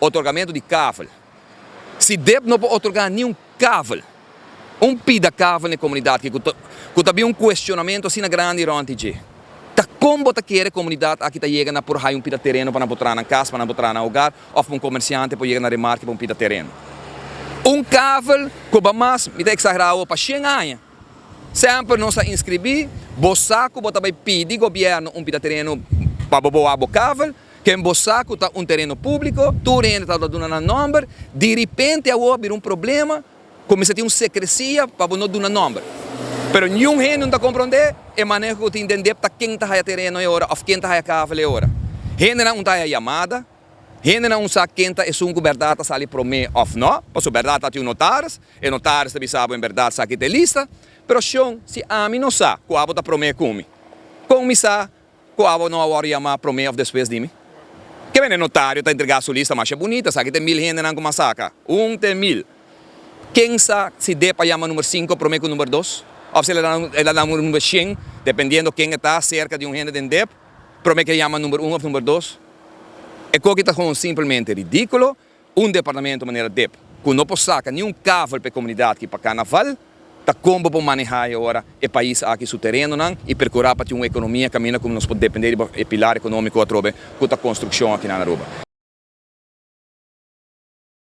Otorgamentu di kavel. Si dep no por otorgá niun kavel, un pida kavel na e komunidat aki ku ta ku ta bin un kuestionamentu asina grandi rònt di dje, ta kon bo ta kere e komunidat aki ta yega na por haña un pida tereno pa nan por traha nan kas, pa nan por traha nan hogar òf pa un komersiante por yega na remarke pa un pida tereno? Un kavel ku ba mas, mi ta eksagerá awor, pa shen aña. Semper nos a inskribí, bo sa ku bo ta bai pidi gobièrnu un pida tereno pa bo boa bo kavel, Ken bo sa ku ta un tereno públiko, tur hende ta duna nan nòmber, diripente awor a bira un problema, kuminsá tin un sekresia pa bo no duna nòmber. Pero niun hende no ta komprondé e maneho ku tin den dep ta ken ta haya tereno e ora òf ken ta haya kavel e ora. Hendenan un ta haya yamada, hendenan un sa ken ta esun ku bèrdat ta sali promé òf nò, pasobra bèrdat ta tin un notaris, e notaris ta bisa bo en bèrdat sa ki ta e lista. Pero shon, si ami no sa ku abo ta promé ku mi, kon mi sa Ku abo no a wòrdu yamá promé òf despues di mi? Ke bende notario ta entregá su lista masha bunita, sa ki te mil hendenan ku mas saka? Un te mil. Ken sa si Dep a yama number sinku promé ku number dos? Òf si el a dá number shen, dependiendo ken e ta, serka di un hende den Dep, promé ku e yama number un òf number dos? E koki ta gewoon simpelmente ridíkulo. Un departamento manera dep ku no por saka ni un kavel pa e komunidat ki pa karnaval, ta kon bo por manehá e ora e pais aki su terenonan i perkurá pa tin un ekonomia kaminda ku nos por dependé riba e pilar ekonómiko atrobe ku ta konstrukshon aki na Aruba.